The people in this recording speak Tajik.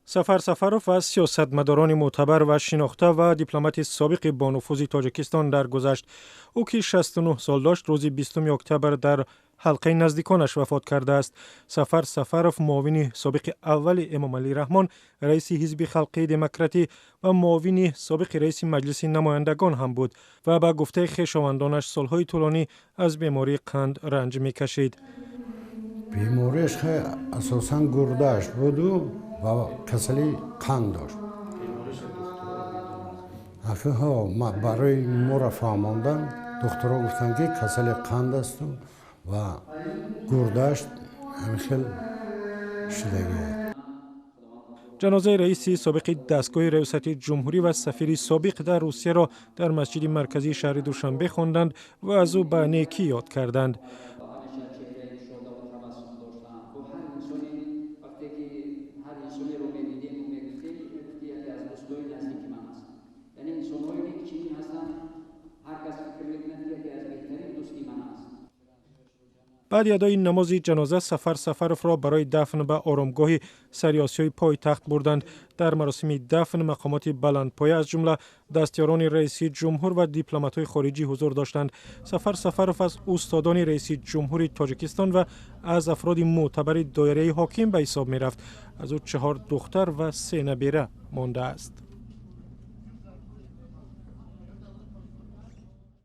Сафар Сафаров аз сиёсатмадорони мӯътабар ва шинохта ва дипломати собиқи бонуфузи Тоҷикистон даргузашт. Ӯ, ки 69 сол дошт, рӯзи 20 октябр дар ҳалқаи наздиконаш вафот кардааст. Сафар Сафаров муовини собиқи аввали Эмомалӣ Раҳмон, раиси Ҳизби халқии демократӣ ва муовини собиқи раиси Маҷлиси намояндагон ҳам буд ва ба гуфтаи хешовандонаш солҳои тӯлонӣ аз бемории қанд ранҷ мекашид. Бемориаш асосан гурдааш буду ва касалии қанд дошт. Барои моро фаҳмондан духтурҳо гуфтанд, ки касали қанд асту ва гурдааш ҳамин хел шудагӣ. Ҷанозаи раиси собиқи дастгоҳи раёсати ҷумҳурӣ ва сафири собиқ дар Русияро дар масҷиди марказии шаҳри Душанбе хонданд ва аз ӯ ба некӣ ёд карданд. Баъди адои намози ҷаноза Сафар Сафаровро барои дафн ба оромгоҳи Сариосиёи пойтахт бурданд. Дар маросими дафн мақомоти баландпоя, аз ҷумла дастёрони раиси ҷумҳур ва дипломатҳои хориҷӣ ҳузур доштанд. Сафар Сафаров аз устодони раиси ҷумҳури Тоҷикистон ва аз афроди мӯътабари доираи ҳоким ба ҳисоб мерафт. Аз ӯ чаҳор духтар ва се набера мондааст.